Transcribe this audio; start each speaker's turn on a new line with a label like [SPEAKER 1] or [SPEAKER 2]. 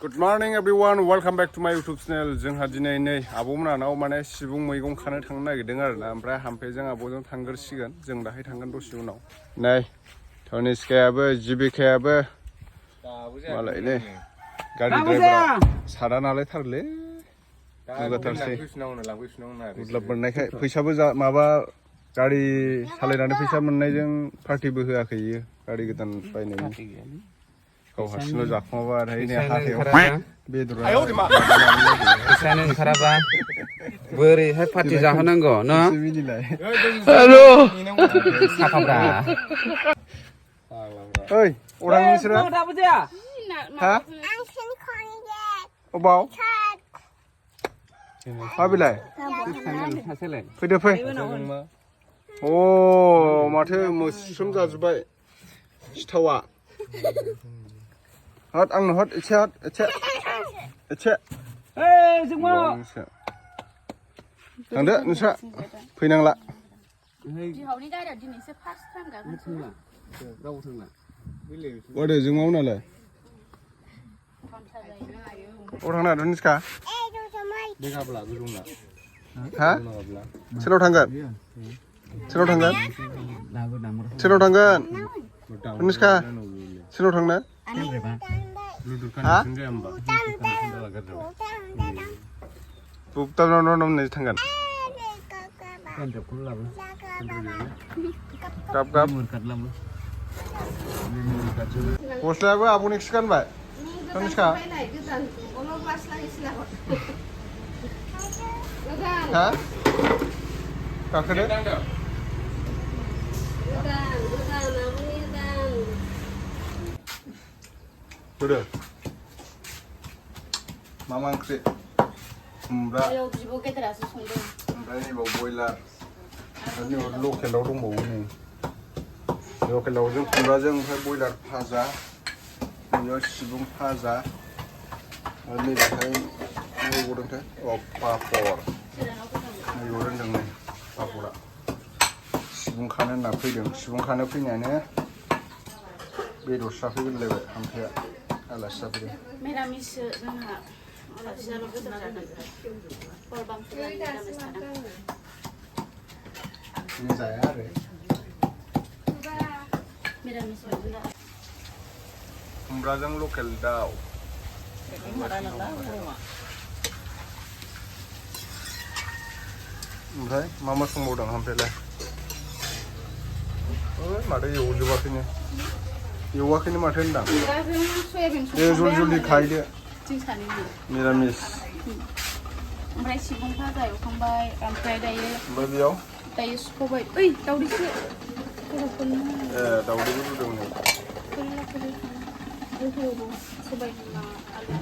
[SPEAKER 1] Good morning everyone, welcome back to my YouTube channel. जोंहा दिनै नै आब'मोनानाव माने सिबुं मैगं खानो थांनो नागिरदों आरोना ओमफ्राय हामफेजों आब'जों थांग्रोसिगोन जों दाहाय थांगोन दसे उनाव नै तनिष्कायाबो जिबिकायाबो मालाय नै गारि ड्राइभारा सादा नालाय थारलै नुगाथारसै गुदलाब मोननायखाय फैसाबो माबा गारि सालायनानै फैसा मोननायजों पार्टिबो होआखै इयो गारि गोदान बायनायनि गाव हारसिंल' जाखुमाबा आरो नै हाथायाव बेदरा
[SPEAKER 2] फैसायानो ओंखाराबा बोरैहाय पार्टि जाहोनांगौ न'
[SPEAKER 1] हेल'
[SPEAKER 2] साखाब्रा
[SPEAKER 1] ओइ अरां नोंसोरो हा अबाव माबिलाय फैदो फै अ माथो मोस्रोम जाजोब्बाय सिथावा हट आंनो हट एसे हट एसे थांदो नोंस्रा फैनांला वादो जों माव नालाय अ थांनो तनिष्का हा सोरनाव थांगोन सोरनाव थांगोन सोरनाव थांगोन तनिष्का सोरनाव थांनो हा बुबटानाव थांगोन गाब गाब गस्लायाबो आब'निखौसो गानबाय तनिष्का हा गाखोदो Bodo. Mama oंख्रि खुमब्रा ओमफ्राय नैबाव बयलार आरो नैबाव लकेलाव दंबावो नै लकेलाव जों खुमब्राजों ओमफ्राय बयलार भाजा नैयाव सिबुं भाजा आरो नैबाहाय नैबाव दोनथाय अ पापर नैबाव दोनदों नै पापरा सिबुं खानो होनना फैदों सिबुं खानो फैनायानो बेदर जाफैगोनलायबाय हामफेया आलासि जाफैदों
[SPEAKER 3] मिरामिस जोंहा आलासि जानो गोसो जादों हरबांफोरा मिरामिस थादों
[SPEAKER 1] जाया आरो
[SPEAKER 3] मिरामिस
[SPEAKER 1] खुमब्राजों लकेल दाउ ओमफ्राय मा मा संबावदों हामफेयालाय ओइ माथो एवजोबाखैनो एवाखैनो माथो होनदां दे जल्दि जल्दि खाहैदो मिरामिस
[SPEAKER 3] ओमफ्राय सिबुं भाजा एवखांबाय ओमफ्राय
[SPEAKER 1] बेयाव
[SPEAKER 3] दायो सुखावबाय ओइ दावदैसो
[SPEAKER 1] ए दावदैबो रुदों नै
[SPEAKER 3] सबाय बिमा आलु